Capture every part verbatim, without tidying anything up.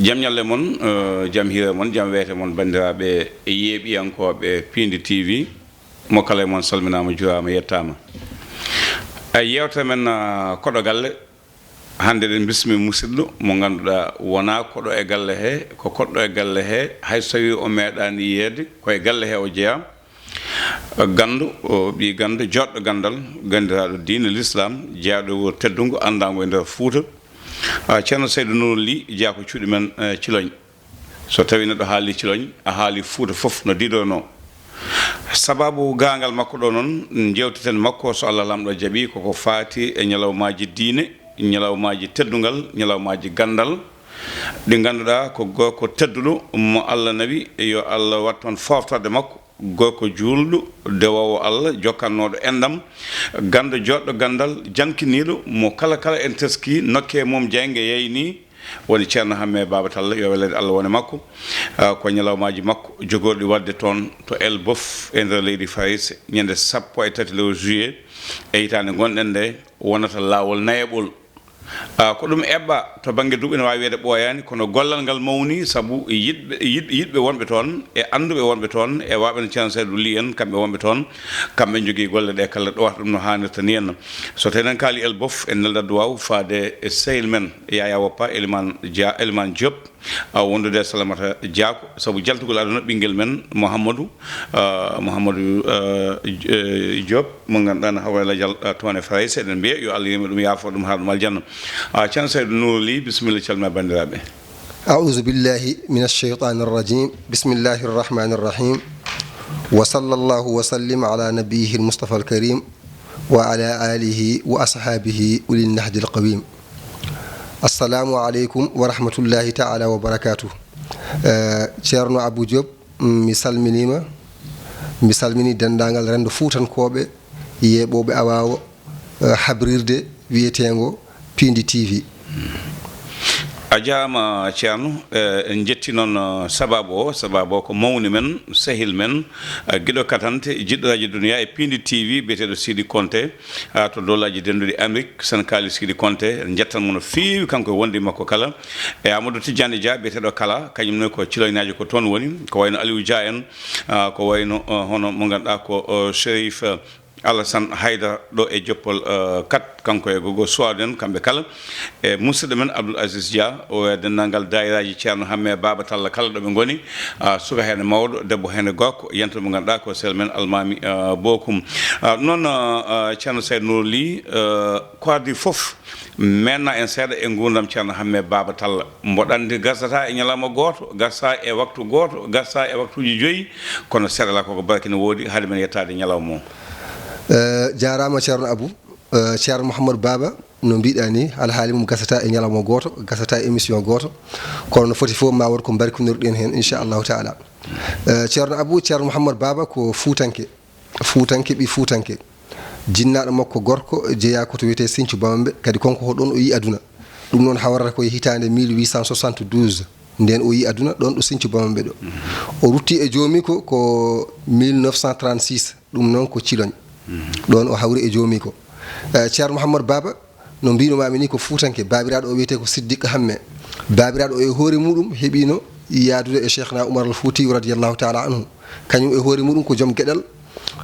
Jam ñalle mon, eh, jam hiire mon, jam weete mon, banndiraaɓe yeeɓiyankooɓe Piindi T V. Mo kala e mon salminaama, juuraama, yettaama. E yeewtere men, ah, Koɗo Galle, hannde eɗen mbismi musidɗo mo ngannduɗaa wonaa koɗo e galle he, ko koɗɗo e galle he, hay so tawii o meeɗaani yiyeede, ko e galle he o jeyaa. Ganndo, o ɓii ganndo, jooɗɗo ganndal, ganndiraaɗo diine Lislaam, jeyaaɗo e wuro teddungo, anndaango e nder Fuuta. Ah, Ceerno Saydu Nuuru Lih, jeyaa ko cuuɗi men, eh, Ciloñ. So tawii neɗɗo haalii Ciloñ, a haalii Fuuta fof no diidornoo. Sabaabu gaangal makko ɗo noon, njeewteten makko, so Allah Laamɗo jaɓii, koko faati e ñalawmaaji diine, ñalawmaaji teddungal, ñalawmaaji ganndal, ɗi ngannduɗaa ko gorko tedduɗo mo Allah nawi, yo Allah waɗ toon fooftorde makko, gorko juulɗo, dewoowo Allah, jokkannooɗo enɗam, ganndo jooɗɗo ganndal, jankiniiɗo, mo kala kala en teskii, nokkee mum jeynge yeynii, woni Ceerno Hammee Baaba Talla, yo welede Allah wone makko. Ah, ko ñalawmaaji makko jogorɗi waɗde toon to Elbeuf e nder leydi Farayse, ñande sappo e tati lewru juillet e hitaande ngonɗen nde, wonata laawol nayaɓol. Ah, ko ɗum eɓɓa to bannge duuɓi, ene waawi wiyeede ɓooyaani, kono gollal ngal mawnii, sabu yiɗɓe, yiɗ-, yiɗɓe wonɓe toon e annduɓe wonɓe toon e waawɓe no Ceerno Saydu Lih en, kamɓe wonɓe toon, kamɓe njogii golle ɗe kala, ɗowata ɗum no haanirta ni en. So tawii en kaalii Elbeuf, en neldat Duwaaw faade e sehil men Yaya Woppa, Eliman Dia, Eliman Diop, ah, wondude e Salamata Diako, sabu jaltugol aduna ɓinngel men Mouhamadou, ah, Mouhamadou, ah, J-, eh, Diop, mo ngannduɗaa no Hawrela Dial, ah, toon e Farayse. Eɗen mbiya yo Allah yurmo ɗum, yaafo ɗum, haɗa ɗum aljanna. Ah, Ceerno Saydu Nuuru Lih, bisimilla, calma banndiraaɓe. أعوذ بالله من الشيطان الرجيم. بسم الله الرحمن الرحيم. وصلى الله وسلم على نبيه المصطفى الكريم وعلى آله وأصحابه أولي النهج القويم. السلام عليكم ورحمة الله تعالى وبركاته. Eh, Ceerno Abou Diop, mi salminiima. Mi salminii denndaangal renndo fuutankooɓe yeeɓooɓe awa o, eh, habrirde wiyeteengo Piindi T V. A jaaraama, Ceerno. Eh, en njetti noon, eh, sabaabu o. Sabaabu o ko mawni men, sehil men, eh, giɗo katante, jiɗɗo rajo duniya e Piindi T V, biyeteeɗo Sidi Konte, ah, to dowlaaji dennduɗi Amérique, Sen Kaali Sidi Konte. En njettan mo no feewi, kanko e wondiiɓe makko kala. E Amadou Tidiane Dia, biyeteeɗo Kala, kañum ne ko Ciloñnaajo, ko toon woni, ko wayno Aliou Dia en, ah, ko wayno, ah, hono mo ngannduɗaa ko, oh, Chérif, eh, Alassane Haydara ɗo e Joppol, eh, quatre, kanko e Gogo Suwadu en, kamɓe kala. E musidɗo men Abdoul Aziz Dia, o e denndaangal daayiraaji Ceerno Hammee Baaba Talla kala ɗo ɓe ngoni, ah, suka heen e mawɗo, debbo heen e gorko, yonta mo ngannduɗaa ko sehil men Almaami, ah, Bokum. Ah, noon, ah, ah, Ceerno Saydu Nuuru Lih, eh, ko adii fof, meeɗna en seeɗa e nguurndam Ceerno Hammee Baaba Talla. Mboɗo anndi gasata e ñalawma gooto, gasa e waktu gooto, gasa e waktuuji joyi, kono seeɗa alaa, koko barke no woodi, hade men yettaade ñalawma o. Eh, jaaraama Ceerno Abou. Eh, Ceerno Mouhamadou Baaba, no mbiɗa ni, alhaali mum gasata e ñalawma gooto, gasata e émission gooto, kono no foti fof ma won ko mbarkinirɗen heen, inchallahu taala. Eh, Ceerno Abou, Ceerno Mouhamadou Baaba ko fuutanke, fuutanke, ɓii fuutanke. Jinnaaɗo makko gorko jeyaa ko to wiyetee Sinthiou Bamambé, kadi kanko ko ɗoon o yii aduna. Ɗum noon hawrata ko e hitaande mille huit cent soixante-douze, ndeen o yii aduna ɗoon ɗo Sinthiou Bamambé ɗo. O rutti e joomiiko ko mille neuf cent trente-six, ɗum noon ko Ciloñ. Ɗoon o hawri e joomiiko. Eh, Ceerno Mouhamadou Baaba, no mbiinumaami ni, ko fuutanke, baabiraaɗo o wiyetee ko Siddiq Hammee. Baabiraaɗo o e hoore muɗum heɓiino yaadude e Cheikhna Oumar Al Foutiyou radiyallahu taala anhu. Kañum e hoore muɗum ko joom geɗal,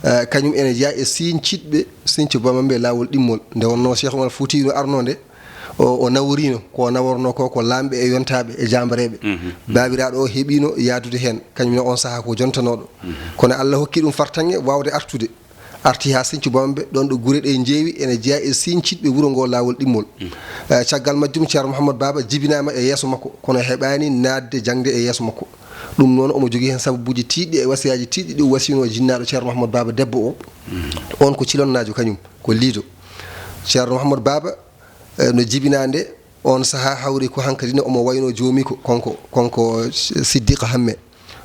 eh, kañum ene jeyaa e siiñciɗɓe, Sinthiou Bamambé laawol ɗimmol. Nde wonnoo Cheikh Oumar Foutiyou no arnoo nde, o, o naworiino, ko o nawornoo ko, ko laamɓe e yontaaɓe e jaambareeɓe. Baabiraaɗo o heɓiino yaadude heen, kañum ne oon sahaa ko jontanooɗo. Kono Allah hokki ɗum fartaŋŋe waawde artude. Arti haa Sinthiou Bamambé, ɗoon ɗo gure ɗe njeewi, ene jeyaa e siiñciɗɓe wuro ngoo laawol ɗimmol. Eh, caggal majjum, Ceerno Mouhamadou Baaba jibinaama e yeeso makko, kono heɓaani naatde jaŋde e yeeso makko. Ɗum noon, omo jogii heen sababuuji tiiɗɗi e wasiyaaji tiiɗɗi ɗi o wasiyunoo jinnaaɗo Ceerno Mouhamadou Baaba debbo o. Oon ko Cilonnaajo kañum, ko Liido. Ceerno Mouhamadou Baaba, eh, no jibinaa nde, oon sahaa hawri ko hankadi ne omo waynoo joomiiko, kanko, kanko Siddiqa Hammee.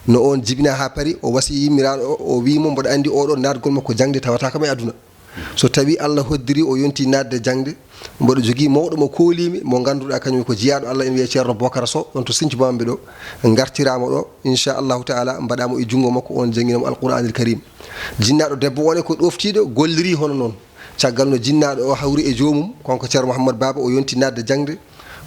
No oon jibinaa haa paari, o wasiyii yummiraaɗo o, o wiyi mo, mboɗo anndi oɗo naatgol makko jaŋde tawata kam e aduna. So tawii Allah hoddirii o yontii naatde jaŋde, mboɗo jogii mawɗo mo kooliimi, mo ngannduɗaa kañum ko jiyaaɗo Allah, ene wiyee Ceerno Bokara Sow, ɗoon to Sinthiou Bamambé ɗo, ngartiraa mo ɗo, inchallahu taala, mbaɗaa mo e junngo makko, oon janngina mo Alquraanil Kariim. Jinnaaɗo debbo o ne ko ɗoftiiɗo, gollirii hono noon. Caggal no jinnaaɗo o hawri e joomum, kanko Ceerno Mouhamadou Baaba, o yonti naatde jaŋde,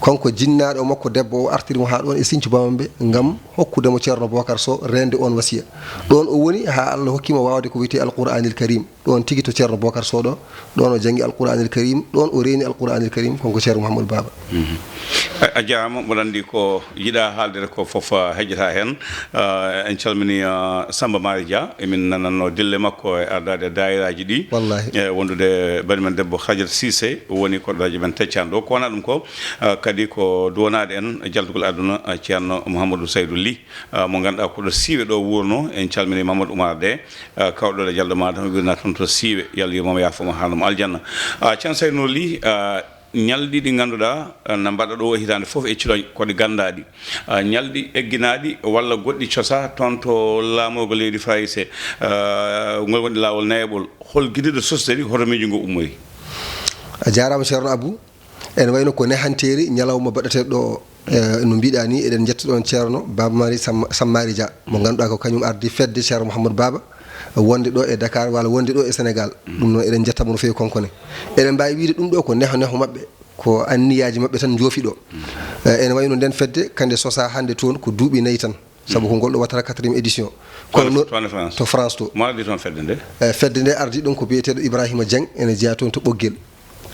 Kanko jinnaaɗo makko debbo o artiri mo haa ɗoon e Sinthiou Bamambé ngam hokkude mo Ceerno Bocar Sow reende oon wasiya. Ɗoon o woni haa Allah hokki mo waawde ko wiyetee Alquraanil Kariim. Ɗoon tigi to Ceerno Bocar Sow ɗo, ɗoon o janngi Alquraanil Kariim, ɗoon o reeni Alquraanil Kariim, kanko Ceerno Mouhamadou Baba. Mhm. A, a jaaraama, mboɗo anndi ko yiɗaa haaldere ko fof, ah, hejjata heen. Ah, en calminii, ah, Samba Mari Dia, emin nanannoo dille makko e ardaade e daayiraaji ɗi. Wallahi. E wondude bani men debbo Hajat Cissé, woni koɗɗo radio men Teccan ɗo. Ko wonaa ɗum ko, ah, kadi ko duwanaade en jaltugol aduna, ah, Ceerno Mouhamadou Saydou Ly, ah, mo ngannduɗaa ko ɗo Siiwe ɗo wuurno. En calminii Mamadou Oumar De, ah, kawɗo e jalɗo maaɗa, o wirnaa toon to Siiwe, yo Allah yurmo mo, yaafo mo, haarno mo aljanna. Ah, Ceerno Saydou Nour Ly, ah, ñalɗi ɗi ngannduɗaa, ah, na mbaɗa ɗo e hitaande fof e Ciloñ, ko ɗi ganndaaɗi. Ah, ñalɗi egginaaɗi walla goɗɗi cosa toon to laamorgo leydi Farayse, ah, ngol woni laawol nayaɓol. Hol gidiiɗo sosde ɗi, hoto miijo ngo ummoyi? A jaaraama, Ceerno Abou. Ene wayno ko nehanteeri ñalawma baɗateeɗo ɗo, eh, no mbiɗa ni, eɗen njetta ɗoon Ceerno Baba Mari Sam-, Sammari Dia, mo ngannduɗaa ko kañum ardi fedde Ceerno Mouhamadou Baba, wonde ɗo e Dakar, walla wonde ɗo e Sénégal. Ɗum noon, eɗen njetta mo no feewi konkone. Eɗen mbaawi wiyde ɗum ɗo ko neho neho maɓɓe, ko anniyaaji maɓɓe tan njoofi ɗo. Eh, ene wayno nden fedde, kande sosaa hannde toon ko duuɓi nayi tan. Sabu ko ngol ɗo wattata quatrième édition. Kono to, no-, to France. To France to. Mo ardi toon fedde nde? Eh, fedde nde ardi ɗum ko biyeteeɗo Ibrahima Dieng, ene jeyaa toon to Ɓoggel.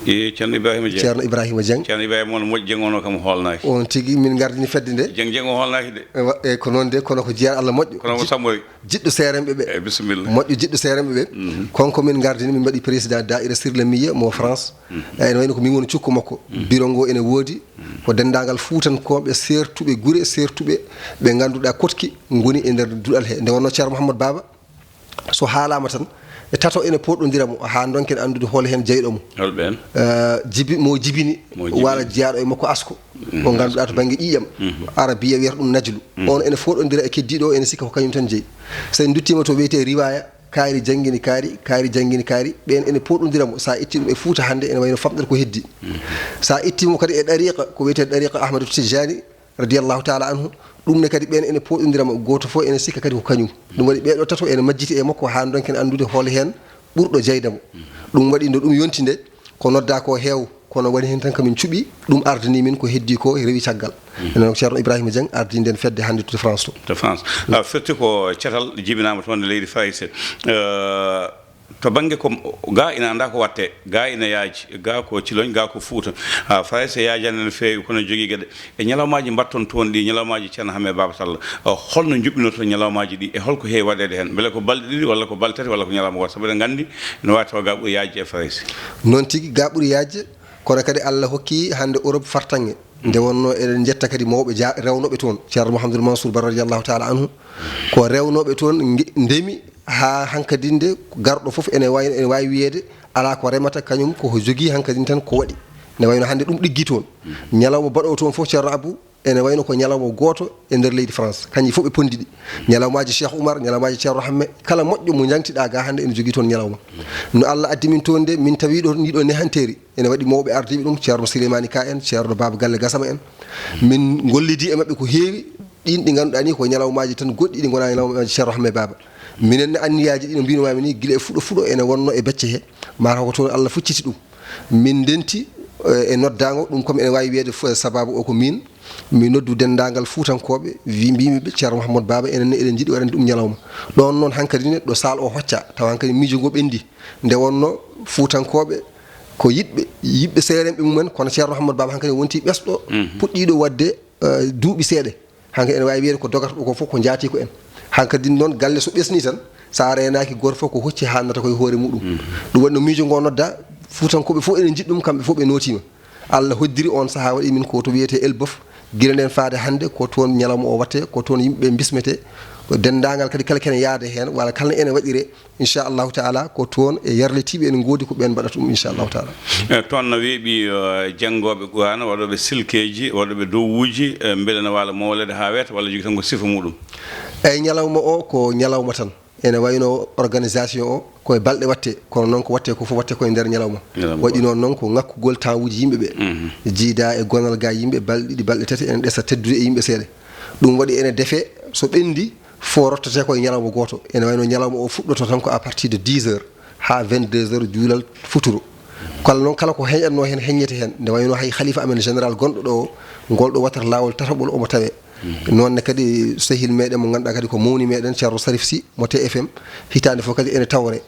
E Ceerno Ibrahima Dieng. Ceerno Ibrahima Dieng. Ceerno Ibrahima won moƴƴo Dieng ono kam hoolnaaki. On tigi min ngardini fedde nde. Dieng Dieng o hoolnaaki de. Ewa, e ko noon de, kono ko jeyaa Allah moƴƴo. Kono mo Ji-, sammori. Jiɗɗo seeremɓe ɓe. Eh, bisimilla. Moƴƴo jiɗɗo seeremɓe ɓe. Mhm. Konko min ngardini, min mbaɗi président daa'ira Sirlamiya mo France. Mhm. Eh, ene wayno ko min woni cukko makko. Mhm. Biro ngo ene woodi. Mhm. Ko denndaangal Fuutankooɓe seertuɓe gure, seertuɓe ɓe ngannduɗaa koɗki ngoni e nder duɗal he. Nde wonnoo Ceerno Mouhamadou Baba, so haalaama tan, e tato ene pooɗondira mo, haa ndonken anndude hol heen jeyɗo mo. Hol ɓeen? Eh, jibi-, mo jibini, Mo jibini. Walla jeyaaɗo e makko asko, Mhm. Mo ngannduɗaa to bannge ƴiiƴam. Mhm. Arabiya wiyata ɗum najlu. Mhm. On ene fooɗondira e keddiiɗo o, ene sikka ko kañum tan jeyi. So en nduttiima to wiyetee riwaaya, kaari janngini kaari, kaari janngini kaari, ɓeen ene pooɗondira mo. So a ittii ɗum e Fuuta hannde, ene wayno famɗere ko heddii. Mhm. So a ittii mo kadi e ɗariiqa, ko wiyetee ɗariiqa Ahmadu Tijjaani, radiyallahu taala anhu, ɗum ne kadi ɓeen ene pooɗondira mo, gooto fof ene sikka kadi ko kañum. Ɗum waɗi ɓee ɗoo tato ene majjiti e makko haa ndonken anndude hol heen ɓurɗo jeyde mo. Ɗum waɗi no ɗum yonti nde, ko noddaa ko heew, kono waɗi heen tan ko min cuɓi, ɗum ardanii min ko heddii ko rewi caggal. Ene noon Ceerno Ibrahima Dieng ardii ndeen fedde hannde to France to. To France. Ah, firti ko catal jibinaama toon e leydi Farayse. Eh, To bannge ko, ga ina anndaa ko waɗtee, ga ina yaaji, ga ko Ciloñ, ga ko Fuuta. Ah, Farayse yaajaani no feewi, kono jogii geɗe. E ñalawmaaji mbaɗton toon ɗi, ñalawmaaji Ceerno Hammee Baaba Sall, ah, holno njuɓɓinoton ñalawmaaji ɗi, e holko heewi waɗeede heen? Mbele ko balɗe ɗiɗi, walla ko balɗe tati, walla ko ñalawma gooto? Sabu eɗen nganndi no waawi tawa ga ɓuri yaajde e Farayse. Noon tigi, ga ɓuri yaajde, kono kadi Allah hokki hannde Europe fartaŋŋe. Nde wonnoo eɗen njetta kadi mawɓe ja-, rewnooɓe toon, Ceerno Mouhamadoul Mansour Ba radiyallahu taala anhu, ko rewnooɓe toon nge-, ndemi haa hankadi nde garɗo fof ene waawi, ene waawi wiyeede alaa ko remata, kañum ko ko jogii hankadi tan ko waɗi. Nde wayno hannde ɗum ɗiggi toon. Ñalawma baɗoowo toon fof, Ceerno Abou, ene wayno ko ñalawma gooto e nder leydi France. Kañji fof ɓe ponndiɗi. Ñalawmaaji Cheikh Oumar, ñalawmaaji Ceerno Hamme, kala moƴƴo mo njaŋtiɗaa ga hannde ene jogii toon ñalawma. No Allah addi min toon nde, min tawi ɗo, ndi ɗo nehanteeri. Ene waɗi mawɓe ardiiɓe ɗum, Ceerno Sileymaani Ka en, Ceerno Baaba Galle Gasama en. Min ngollidii e maɓɓe ko heewi, ɗiin ɗi ngannduɗaa ni ko ñalawmaaji tan goɗɗi, ɗi ngonaa ñalawmaaji Ceerno Hamme Baaba. Minen ne anniyaaji ɗi no mbiinoo-mi ni, gila e fuɗo fuɗo ene wonnoo e becce he. Mataw ko toon Allah fucciti ɗum. Min ndenti, eh, e noddaango, ɗum kam ene waawi wiyeede fof sabaabu o ko miin. Mi noddu denndaangal Fuutankooɓe, wi-, mbiimi ɓe, Ceerno Mouhamadou Baaba, enen ne eɗen njiɗi waɗande ɗum ñalawma. Ɗoon noon hankadi ne ɗo saal o hoccaa, tawa hankadi miijo ngo ɓenndii. Nde wonnoo Fuutankooɓe ko yiɗɓe, yiɗɓe seeremɓe mumen, kono Ceerno Mouhamadou Baaba hankadi wonti ɓesɗo, Mhm. puɗɗiiɗo waɗde, eh, duuɓi seeɗa. Hankadi ene waawi wiyeede ko dogata ɗo ko fof ko njaati ko en. Hankadi noon galle so ɓesnii tan, so a reenaaki gooto fof ko hocci haannata ko e hoore muɗum. Mhm. Ɗum waɗi no miijo ngo nodda, Fuutankooɓe fof ene njiɗi ɗum, kamɓe fof ɓe nootiima. Allah hoddiri oon sahaa waɗi min ko to wiyetee Elbeuf, gila ndeen faade hannde ko toon ñalawma o waɗtee, ko toon yimɓe ɓe mbismetee, ko denndaangal kadi kala kene yaade heen, walla kala ene waɗiree, inchallahu taala, ko toon e yarlitiiɓe ene ngoodi ko ɓeen mbaɗata ɗum, inchallahu taala. E, toon no weeɓi, eh, janngooɓe Qur'aana, waɗooɓe silkeeji, waɗooɓe dowuuji, eh, mbele no waala mawleede haa weeta, walla jogii tan ko sifa muɗum? Eyi, ñalawma o ko ñalawma tan. Ene wayno organisation o ko e balɗe waɗtee, kono noon ko waɗtee ko fof waɗtee ko e nder ñalawma. Ñalawma. Waɗi noon, noon ko ŋakkugol temps uji yimɓe ɓe. Mhm. Jiida e gonal ga yimɓe balɗe ɗiɗi, balɗe tati, ene ɗesa teddude e yimɓe seeɗa. Ɗum waɗi ene defee, so ɓenndi, fof rottatee ko e ñalawma gooto. Ene wayno ñalawma o fuɗɗoto tan ko à partir de dix heures haa vingt-deux heures juulal futuro. Kala noon, kala ko heñatnoo heen, heññete heen. Nde wayno hay khalifa amen général gonɗo ɗo o, ngol ɗo watta laawol tataɓol omo tawee. Noon ne kadi sehil meɗen mo ngannduɗaa kadi ko mawni meɗen, Ceerno Sarif Sy mo T F M, hitaande fof kadi ene tawre.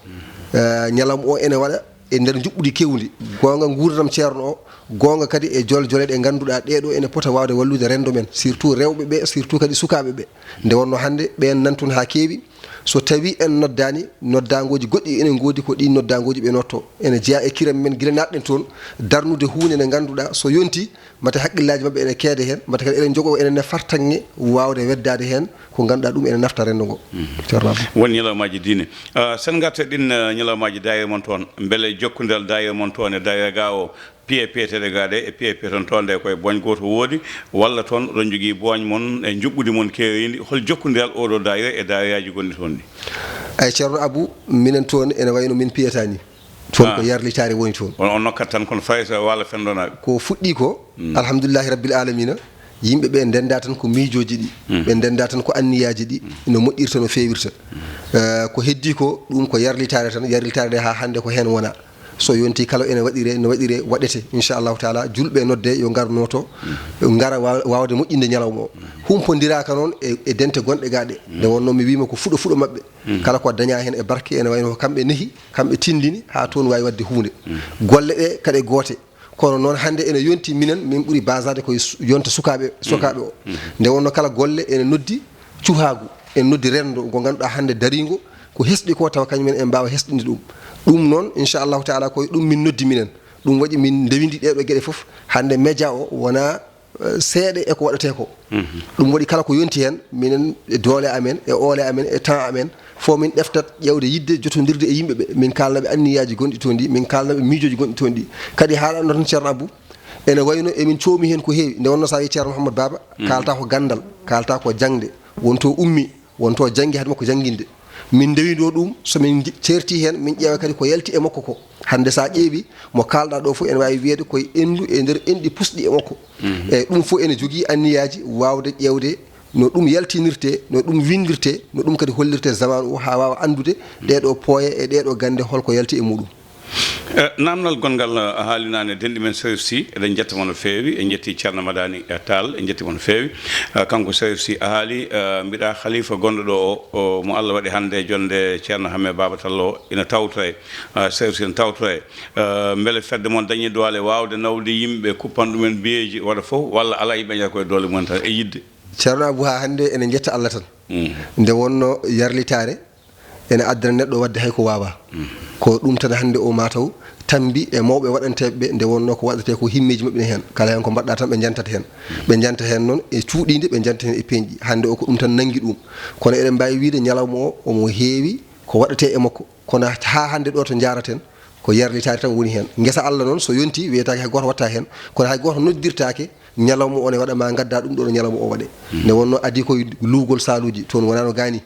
Eh, ñalawma o ene waɗa e nder njuɓɓudi kewndi. Goonga nguurndam Ceerno o, goonga kadi e jol jole ɗe ngannduɗaa ɗee ɗo ene pota waawde wallude renndo men, surtout rewɓe ɓe, surtout kadi sukaaɓe ɓe. Nde wonno hannde ɓeen nan toon haa keewi, so tawi en noddaani, noddaangooji goɗɗi ene ngoodi, ko ɗiin noddaangooji ɓe nodto. Ene jeyaa e kiram men gila naatɗen toon, darnude huunde nde ngannduɗaa so yontii, mate haqqillaaji maɓɓe ene keede heen, mate kadi eɗen njogoo enen ne fartaŋŋe waawde weddaade heen ko ngannduɗaa ɗum ene nafta renndo ngo. Ceerno Abou. Won ñalawmaaji diine. Ah, sen ngarta ɗin, ah, ñalawmaaji daayira mon toon, mbele jokkondiral daayira mon toon e daayira ga o, piye piyeteeɗe ga ɗe e piye piyeton toon ɗe koye boñ gooto woodi, walla toon oɗon njogii boñ mon e njuɓɓudi mon keerindi? Hol jokkondiral oɗo daayira e daayiraaji gonɗi toon ɗi? Ay, Ceerno Abou, minen toon ene wayno min piyata ni. Toon ko yarlitaare woni toon. On, on nokkat tan kono fay so waala fendonaaɓe. Ko fuɗɗi ko, alhamdulillahi rabbil alamina, yimɓe ɓe ndennda tan ko miijooji ɗi, ɓe ndennda tan ko anniyaaji ɗi, no moƴƴirta, no feewirta. Eh, ko heddi ko, ɗum ko yarlitaare tan, yarlitaare nde haa hannde ko heen wona. So yonti kala ene waɗire, no waɗire, waɗete. Inchallahu taala, julɓe nodde yo ngar nooto, ngara wa-, waawde moƴƴinde ñalawma o. Humpondiraaka noon e, e dente gonɗe ga ɗe. Nde wonno mi wiima ko fuɗo fuɗo maɓɓe. Kala ko daña heen e barke, ene wayno ko kamɓe nehi, kamɓe tindini, haa toon waawi waɗde huunde. Golle ɗe kadi goote. Kono noon hannde ene yonti minen, min ɓuri basaade koye su-, yonta sukaaɓe, sokaaɓe o. Nde wonno kala golle ene noddi cuhaagu, ene noddi renndo ngo ngannduɗaa hannde dariingo, ko hesɗi ko tawa kañum en en mbaawa hesɗinde ɗum. Ɗum noon, inchallahu taala, koye ɗum min noddi minen. Ɗum waɗi min ndewindi ɗee ɗo geɗe fof. Hannde média o wona eh, seeɗa e ko waɗetee ko. Ɗum waɗi kala ko yonti heen, minen e doole amen, e oole amen, e temps amen, fof min ɗeftat ƴeewde yiɗde jotondirde e yimɓe ɓe. Min kaalna ɓe anniyaaji gonɗi toon ɗi, min kaalna ɓe miijooji gonɗi toon ɗi. Kadi haalanno tan Ceerno Abou, ene wayno emin coomi heen ko heewi. Nde wonno so a wii Ceerno Mouhamadou Baba, kaalta ko ganndal, kaalta ko jaŋde, wonto ummi, wonto janngi hade makko jannginde. Min ndewi ɗo ɗum, so min nji-, ceerti heen, min ƴeewa kadi ko yalti e makko ko. Hannde so a ƴeewi mo kaalɗa ɗo fof, ene waawi wiyeede koye enndu e nder enɗi pusɗi e makko. Eyi, ɗum fof ene jogii anniyaaji waawde ƴeewde no ɗum yaltinirtee, no ɗum winndirtee, no ɗum kadi hollirtee zamaanu o haa waawa anndude ɗee ɗo pooye e ɗee ɗo gannde holko yalti e muɗum. Eh, naamnal gonngal, eh, a haali naane denɗi men Serif Sy, eɗen njetta mo no feewi, en njetti Ceerno Madani, eh, Tall, en njetti mo no feewi. Eh, kanko Serif Sy a haali, eh, mbiɗa khalifa gonɗo ɗo o, o mo Allah waɗi hannde e jonnde Ceerno Hamme Baba Tall o, ina tawtoye, eh, Serif Sy ina tawtoye. Eh, mbele fedde mon dañi doole waawde nawde yimɓe, kuppan ɗumen biyeeji, waɗa fof, walla alaa yimɓe njeya koye doole mumen tan e yiɗde? Ceerno Abou, haa hannde ene njetta Allah tan. Mm. Nde wonno yarlitaare, ene addana neɗɗo waɗde hay ko waawaa. Ko ɗum tan hannde o mataw tambi e mawɓe waɗanteeɓe ɓe, nde wonnoo ko waɗetee ko himmeeji maɓɓe ne heen. Kala heen ko mbaɗɗa tan ɓe njantata heen. Ɓe njanta heen noon e cuuɗiinde, ɓe njanta heen e peeñɗi. Hannde o ko ɗum tan nanngi ɗum. Kono eɗen mbaawi wiyde ñalawma o omo heewi ko waɗetee e makko. Kono haa hannde ɗo to njaaraten ko yarlitaare tan woni heen. Ngesa Allah noon so yontii wiyetaake hay gooto waɗta heen. Kono hay gooto noddirtaake ñalawma o ne waɗa ma ngadda ɗum ɗo no ñalawma o waɗe. Nde wonnoo adii koye luwgol saaluuji, toon wonaa no gaani.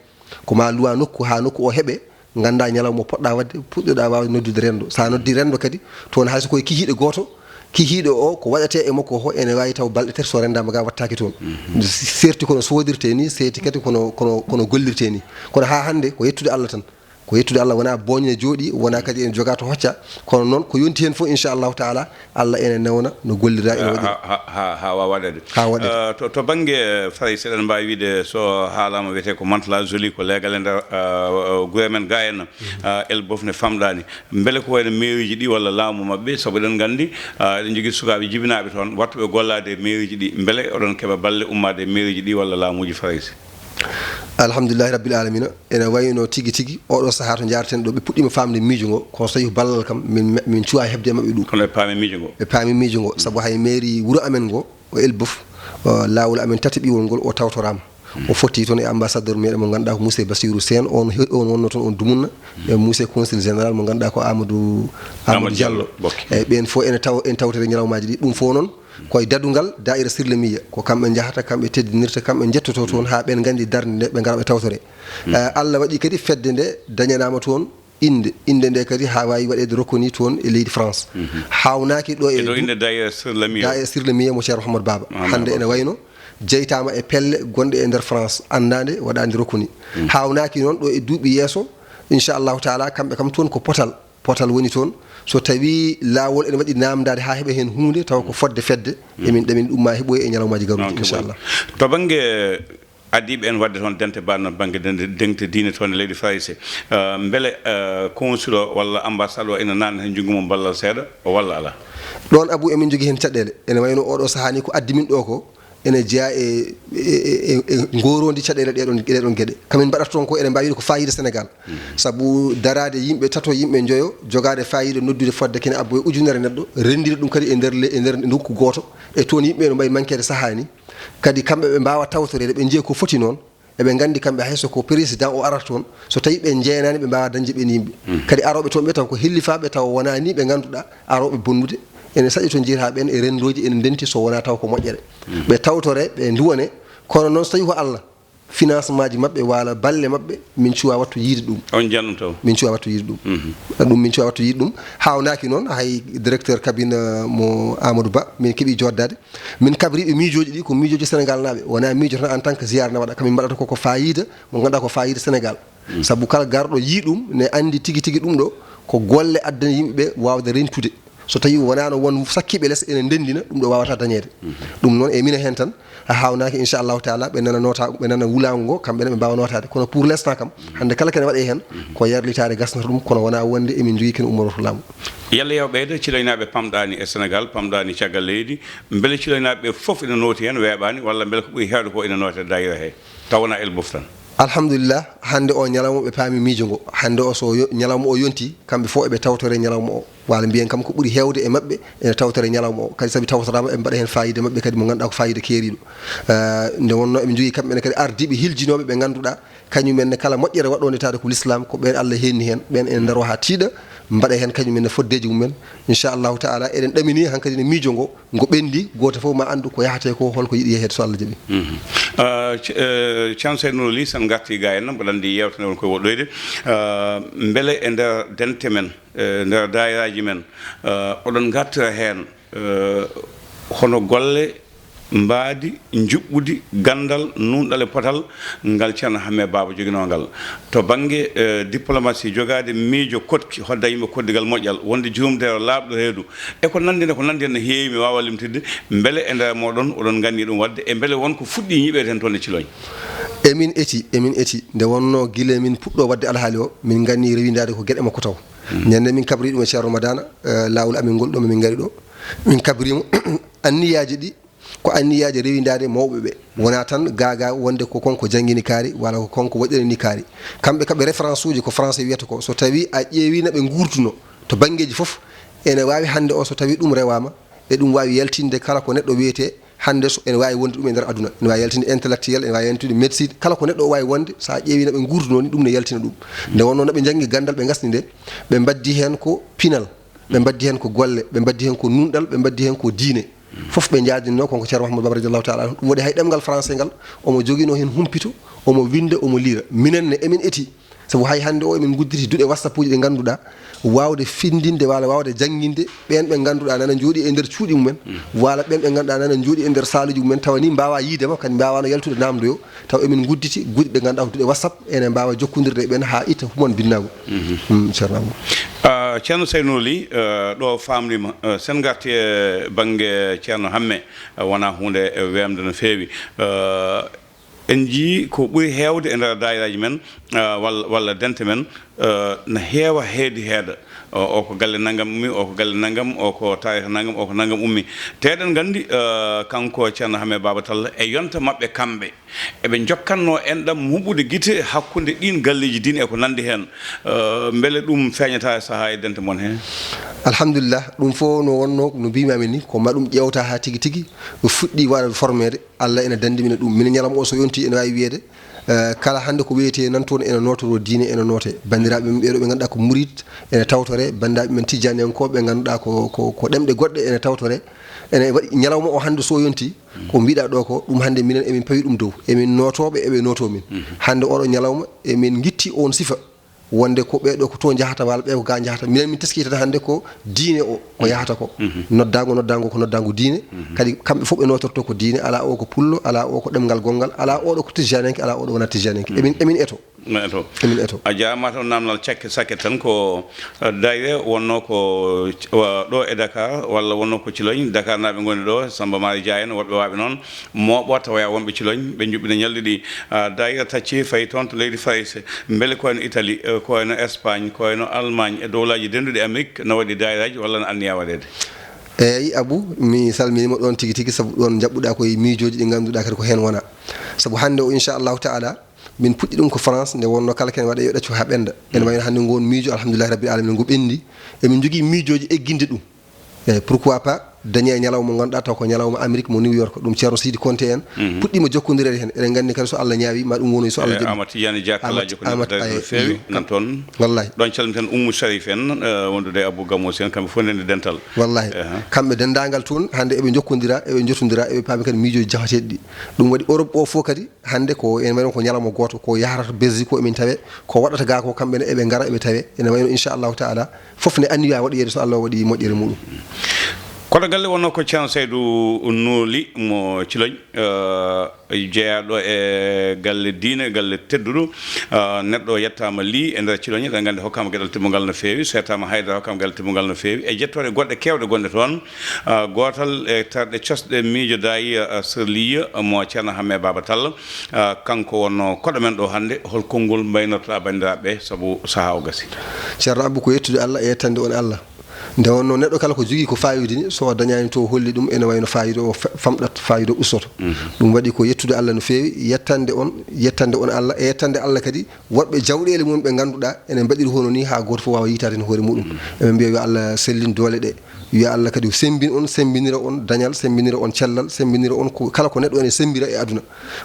Ko ma luwa nokku haa nokku o heɓe, ngannda ñalawma mo poɗɗa waɗde, puɗɗoɗa waawde noddude renndo. So a noddi renndo kadi, toon hay so koye kihiiɗo gooto, kihiiɗo o ko waɗetee e makko o ene waawi taw balɗe tati so renndaama ga waɗtaake toon. Seerti kono soodirtee ni, seerti kadi kono, kono, kono gollirtee ni. Kono haa hannde ko yettude Allah tan. Ko yettude Allah, wonaa booñe ne jooɗi, wonaa kadi ene jogaa to hocca. Kono noon ko yonti heen fof, inchallahu taala, Allah ene newna no gollira, ene waɗira. Ha, ha, ha, ha waawa waɗeede. Ha waɗeede. Eh, to, to bannge, eh, Faray, so eɗen mbaawi wiyde, so haalaama wiyetee ko Mantes-la-Jolie, ko leegal e nder, eh, gure men ga en, eh, Elbeuf ne famɗaani. Mbele ko wayno mairie ji ɗi walla laamu maɓɓe, sabu eɗen nganndi, eh, eɗen njogii sukaaɓe jibinaaɓe toon, waɗtuɓe gollaade e mairie ji ɗi. Mbele oɗon keɓa balle ummaade e mairie ji ɗi walla laamuuji Farayse? Alhamdulillahi rabbil alamina. Ene wayno tigi tigi oɗo sahaa to njaarten ɗo, ɓe puɗɗiima faamde miijo ngo, kono so tawi ko ballal kam, min, min cuwaa heɓde e maɓɓe ɗum. Kono ɓe paami miijo ngo? Ɓe paami miijo ngo, sabu hay mairie wuro amen ngo, o Elbeuf, o, laawol amen tataɓiwol ngol, o tawtoraama. O fotti toon e ambassadeur meɗen mo ngannduɗaa ko Monsieur Bassirou Sène, on he-, on wonno toon, on dumunna, e Monsieur Consul Général mo ngannduɗaa ko Amadou, Amadou Amadou Diallo. Diallo, Bokke. Eyi, ɓeen fof ene taw-, en tawtore ñalawmaaji ɗi. Ɗum fof noon, koye dadungal daa'ira Sirlemiya, ko kamɓe njahata, kamɓe teddinirta, kamɓe njettoto toon haa ɓeen nganndi darnde nde ɓe ngara ɓe tawtore. Eh, Allah waɗi kadi fedde nde dañanaama toon innde. Innde nde kadi haa waawi waɗeede reconnu toon e leydi France. Haawnaaki ɗo e E ɗo du-, innde daa'ira Sirlemiya. Daa'ira Sirlemiya mo Ceerno Mouhamadou Baba. Mouhamadou Hannde ene Baba. Wayno jeytaama e pelle gonɗe e nder France, anndaande, waɗaande reconnu. Haawnaaki noon ɗo e duuɓi yeeso, inchallahu taala, kamɓe kam toon ko potal. potal woni toon. So tawii laawol ene waɗi naamndaade haa heɓa heen huunde, tawa ko fodde fedde, emin ɗamin ɗum ma heɓoy e ñalawmaaji garooji, inchallah. To bannge addiiɓe en waɗde toon dente banno bannge dente, dente diine toon e leydi Farayse, eh, mbele, eh, consul o walla ambassade o ina naatna heen junngo mum ballal seeɗa, o walla alaa? Ɗoon, Abou, emin njogii heen caɗeele. Ene wayno oɗo sahaa ni ko addi min ɗo ko, ene jeyaa e, e, e, e, e ngooroondi caɗeele ɗeɗon, ɗeɗon geɗe. Kamin mbaɗata toon ko eɗen mbaawi ko faayiida Senegaal. Sabu daraade yimɓe tato, yimɓe njoyo, jogaade faayiida, noddude fodde kene abbo e ujunere neɗɗo, renndira ɗum kadi e nder le-, e nder nokku gooto. E toon yimɓe no mbayi mankeede sahaa ni. Kadi kamɓe ɓe mbaawa tawtoreede, ɓe njiya ko foti noon. Eɓe nganndi kamɓe hay so ko président o arata toon, so tawi ɓe njeenaani, ɓe mbaawa dañde ɓeen yimɓe. Kadi arooɓe toon ɓe taw ko hillifaaɓe, taw wonaa ni ɓe ngannduɗaa arooɓe bonnude. Ene saɗi to njiyataa ɓeen e renndooji, ene ndenti so wonaa taw ko moƴƴere. Ɓe tawtore, ɓe nduwane, kono noon so tawi ko Allah, financement ji maɓɓe walla balle maɓɓe, min cuwa wattu yiide ɗum. On janno taw? Min cuwa wattu yiide ɗum. Ɗum min cuwa wattu yiide ɗum. Haawnaaki noon, hay directeur cabinet mo Amadou Ba, min keɓi joddaade. Min kabriiɓe miijooji ɗi, ko miijooji Senegaal naaɓe. Wonaa miijo tan en tant que ziyaara na waɗa. Kamin mbaɗata ko, ko faayiida, mo ngannduɗaa ko faayiida Senegaal. Sabu kala garɗo yii ɗum, ne anndi tigi tigi ɗum ɗo, ko golle addani yimɓe ɓe waawde rentude. So tawi wonaano won sakkiiɓe les ene ndenndina, ɗum ɗo waawata dañeede. Ɗum noon e mine heen tan, a haawnaaki, inchallahu taala, ɓe nana noota, ɓe nana wulaango ngo, kamɓe ne ɓe mbaawa nootaade. Kono pour l'instant kam, hannde kala kene waɗee heen, ko yarlitaare gasnata ɗum, kono wonaa wonde emin njogii kene ummoroo to laamu. Yalla yo ɓeyda ciloynaaɓe pamɗaani e Senegaal, pamɗaani caggal leydi, mbele ciloynaaɓe ɓe fof ina nooti heen, weeɓaani, walla mbele ko ɓuri heewde ko ina nooti e daayira he, taw wonaa El Bof tan? Alhamdulillah, hannde o ñalawma ɓe paami miijo ngo. Hannde o so yo-, ñalawma o yonti, kamɓe fof eɓe tawtore ñalawma o. Walla mbiyen kam ko ɓuri heewde e maɓɓe ene tawtore ñalawma o. Kadi sabi tawtoraama eɓe mbaɗa heen faayiida maɓɓe kadi mo ngannduɗaa ko faayiida keeriiɗo. Eh, nde wonnoo eɓe njogii kamɓe ne kadi ardiiɓe hiljinooɓe ɓe ngannduɗaa kañum en ne kala moƴƴere waɗoonde taade ko l'islam, ko ɓeen Allah heenni heen, ɓeen ene ndaroo haa tiiɗa, mbaɗa heen kañum en ne foddeeji mum en. Inchallahu taala, eɗen ɗamini hankadi ne miijo ngo, ngo ɓenndi, gooto fof ma anndu ko yahatee ko, holko yiɗi yaheede so Allah jaɓi. Mhm. Ah, ce-, eh, Ceerno Saydou Nour Ly, sen ngartii ga en, mboɗo anndi yeewtere won koye woɗɗoyde. Ah, mbele e nder dente men, eh, nder daayiraaji men, ah, oɗon ngartira heen, eh, hono golle mbaadi njuɓɓudi ganndal, nuunɗal e potal ngal Ceerno Hammee Baaba joginoo ngal. To bannge, eh, diplomatie, jogaade miijo koɗki, hodda yimɓe koɗdigal moƴƴal, wonde juumde laaɓɗo reedu, e ko nanndi heen, ko nanndi heen no heewi, mi waawaa limtidde. Mbele e nder mooɗon, oɗon nganndi ɗum waɗde, e mbele won ko fuɗɗii ñiɓeede heen toon e Ciloñ? Emin eti, emin eti. Nde wonnoo gila min puɗɗoo waɗde alhaali o, min nganni rewindaade ko geɗe makko taw. Ñande min kabri ɗum e Ceerno Madana, eh, laawol amin ngol ɗo, min ngari ɗo. Min kabrimo anniyaaji ɗi, ko anniyaaji rewindaade mawɓe ɓe. Wonaa tan gaagaa wonde ko kanko janngini kaari, walla ko kanko waɗirani kaari. Kamɓe kaɓe référence uji ko français wiyata ko. So tawi a ƴeewi no ɓe nguurduno to banngeeji fof, ene waawi hannde o so tawi ɗum rewaama, e ɗum waawi yaltinde kala ko neɗɗo wiyetee hannde so ene waawi wonde ɗum e nder aduna. Ene waawi yaltinde intellectuel, ene waawi yaltinde médecine, kala ko neɗɗo o waawi wonde, so a ƴeewi no ɓe nguurduno ni, ɗum ne yaltina ɗum. Nde wonnoo no ɓe njanngi ganndal, ɓe ngasni nde, ɓe mbaddi heen ko pinal, ɓe mbaddi heen ko golle, ɓe mbaddi heen ko nuunɗal, ɓe mbaddi heen ko diine. Fof ɓe njaadinno, kanko Ceerno Mahamadou Baba radiyallahu taala anhu. Ɗum waɗi hay ɗemngal français ngal, omo joginoo heen humpito, omo winnda, omo liira. Minen ne, emin eti. Sabu hay hannde o, emin ngudditi duɗe WhatsApp uji ɗi ngannduɗaa, waawde findinde walla waawde jannginde ɓeen ɓe ngannduɗaa nana njooɗi e nder cuuɗi mumen, walla ɓeen ɓe ngannduɗaa nana njooɗi e nder saaluuji mumen, tawa ni mbaawaa yiide ma, kadi mbaawaano yaltude naamndoyo, tawa emin ngudditi guɗi ɗe ngannduɗaa ko duɗe WhatsApp, ene mbaawa jokkondirde e ɓeen haa itta humon binnaagu. Mm, Ceerno Amadou. Ah, Ceerno Saydou Nour Ly, eh, ɗo faamnima, eh, sen ngarti e bannge Ceerno Hammee, eh, wonaa huunde, eh, weemde no feewi. Eh, en njiyii ko ɓuri heewde e nder daayiraaji men, eh, walla, walla dente men, eh, na heewa heedi heeda. O, o ko galle nanngam ummi, o ko galle nanngam, o ko taarika nanngam, o ko nanngam ummi. Te eɗen nganndi, eh, kanko Ceerno Hammee Baaba Tall e yonta maɓɓe kamɓe, eɓe njokkatnoo enɗam huɓude gite hakkunde ɗiin galleeji diine e ko nanndi heen. Eh, mbele ɗum feeñataa e sahaa e dente mon hee? Alhamdulillah, ɗum fof no wonnoo no mbiimaami ni, ko ma ɗum ƴeewta haa tigi tigi, ɗum fuɗɗii waɗa formeede. Allah ene danndi min e ɗum. Minen ñalawma o so yontii, ene waawi wiyeede, eh, kala hannde ko wiyetee nan toon ene nootoroo diine, ene nootee. Banndiraaɓe men ɓeeɗo ɓe ngannduɗaa ko murid, ene tawtoree. Banndiraaɓe men tijjaaniyankooɓe ɓe ngannduɗaa ko, ko, ko ɗemɗe goɗɗe ene tawtoree. Ene waɗi ñalawma o hannde so yontii, ko mbiɗa ɗo ko, ɗum hannde minen emin pawi ɗum dow. Emin nootooɓe, eɓe nootoo min. Mhm. Hannde oɗo ñalawma, emin ngitti on sifa. Wonde ko ɓee ɗo ko to njahata, walla ɓee ko ga njahata. Minen min teskii tan hannde ko diine o, ko yahata ko. Mhm. Noddaango, noddaango ko noddaango diine. Mhm. Kadi kamɓe fof ɓe nootorto ko diine, alaa o ko pullo, alaa o ko ɗemngal gonngal, alaa oɗo ko tijjanenke, alaa oɗo wonaa tijjanenke. Mhm. Emin, emin eto. Eto. Emin eto. A jaaraama, to naamnal cakke sakke tan ko, eh, daayre wonnoo ko, eh, ɗo e Dakar, walla wonnoo ko Ciloñ, Dakar naaɓe ngoni ɗo, Samba Mari Dia en, woɓɓe waaɓe noon, mooɓo tawoya wonɓe Ciloñ, ɓe njuɓɓina ñalɗi ɗi. Ah, daayre tacci fayi toon to leydi Farayse. Mbele ko wayno Italie, eh, ko wayno Espagne, ko wayno Allemagne, e dowlaaji dennduɗi Amérique, no waɗi daayreeji walla no anniya waɗeede? Eeyi, Abou, mi salminiima ɗoon tigi tigi, sabu ɗoon njaɓɓuɗaa koye miijooji ɗi ngannduɗaa kadi ko heen wona. Sabu hannde o, inchallahu taala, min puɗɗi ɗum ko France, nde wonnoo kala kene waɗa yo ɗaccu haa ɓennda. Ene wayno hannde ngoon miijo, alhamdulillahi rabbil alamina, ngu ɓenndi. Emin njogii miijooji egginde ɗum. Eeyi, pourquoi pas dañee e ñalawma mo ngannduɗaa taw ko ñalawma Amérique mo New York, ɗum Ceerno Seydi Konte en puɗɗiima jokkondireede heen. Eɗen nganndi kadi so Allah ñaawi, ma ɗum wonoy so Allah jaɓi. Amat Tidiane Dia, Kalajo ko Amat, neɗɗo daayre no feewi, nan toon. Wallaahi. Ɗoon calmiten Ummu Sharif en, eh, wondude e Abou Gamousse en, kamɓe fof ndenndi dental. Wallaahi. Ehe. Kamɓe denndaangal toon, hannde eɓe njokkondira, eɓe njotondira, eɓe paami kadi miijooji jahateeɗi ɗi. Ɗum waɗi Europe o fof kadi, hannde ko en mbayno ko ñalawma gooto, ko yahrata Belgique ko emin tawe, ko waɗata gaa ko kamɓe ne eɓe ngara eɓe tawe. Ene wayno inchallahu taala, fof ne anniya waɗoyeede so Allah waɗi moƴƴere muɗum. Koɗo galle wonnoo ko Ceerno Saydu Nuuli mo Ciloñ, eh, jeyaaɗo e galle diine, galle tedduɗo. Eh, neɗɗo yettaama lii e nder Ciloñ, eɗen nganndi hokkaama geɗal timmungal no feewi, seetaama haydara hokkaama geɗal timmungal no feewi. E jettoɗe goɗɗe keewɗe gonɗe toon, eh, gootal e terɗe cosɗe miijo daayi, eh, Sirliya mo Ceerno Hamme Baaba Tall. Ah, kanko wonnoo koɗo men ɗo hannde, hol konngol mbaynortoɗaa banndiraaɓe ɓe, sabu sahaa o gasi? Ceerno Abou, ko yettude Allah e yettande on Allah. Nde wonnoo neɗɗo kala ko jogii ko faayiida ni, so o dañaani to o holli ɗum, ene wayno faayiida o fa-, famɗat, faayiida o ustoto. Mhm. Ɗum waɗi ko yettude Allah no feewi, yettande on, yettande on Allah, e yettande Allah kadi woɗɓe jawɗeele mum ɓe ngannduɗaa ene mbaɗiri hono ni haa gooto fof waawa yiytaade heen hoore muɗum. Mhm. Eɓe mbiya yo Allah sellin doole ɗe. Yo Allah kadi semmbin on, semmbinira on dañal, semmbinira on cellal, semmbinira on ko, kala ko neɗɗo ene semmbira e aduna.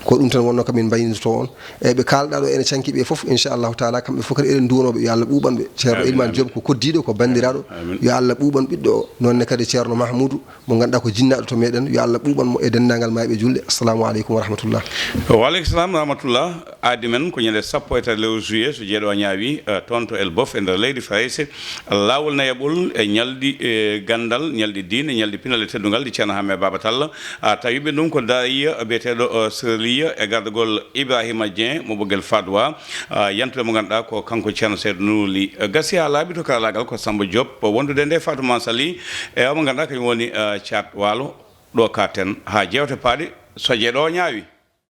Ko ɗum tan wonnoo kam min mbaynoto on. E ɓe kaalɗaa ɗo ene canki ɓe fof, inchallahu taala, kamɓe fof kadi eɗen nduwanoo ɓe. Yo Allah ɓuuɓan ɓe. Ceerno Amin, Elimane amin. Diop ko koddiiɗo, ko banndiraaɗo. Amin. Yo Allah ɓuuɓan ɓiɗɗo o. Noon ne kadi Ceerno Mahmoudou, mo ngannduɗaa ko jinnaaɗo to meɗen. Yo Allah ɓuuɓan mo e denndaangal maayɓe julde. Assalamu aleykum wa rahmatullah. Wa aleykum salam wa rahmatullah. Aadi men ko ñande sappo e tati lewru juillet, so jeeɗo o ñaawi, eh, toon to El Bof e nder leydi Farayse. Laawol nayaɓol e ñalɗi, e ganndal, ñalɗi diine, ñalɗi pinal e teddungal ɗi Ceerno Hamme Baaba Tall, ah, tawi ɓe ɗum ko daayiya biyeteeɗo, eh, Sirliya e gardagol Ibrahima Dieng mo Ɓoggel Fadoua, ah, yantude mo ngannduɗaa ko kanko Ceerno Seydu Nuuli. Eh, gasi haa laaɓi to karalaagal ko Samba Diop, wondude nde Fatou Mansali, e o mo ngannduɗaa kañum woni, eh, Caat Waalo, ɗo kaaten haa jeewte paaɗe, so jeeɗo o ñaawi.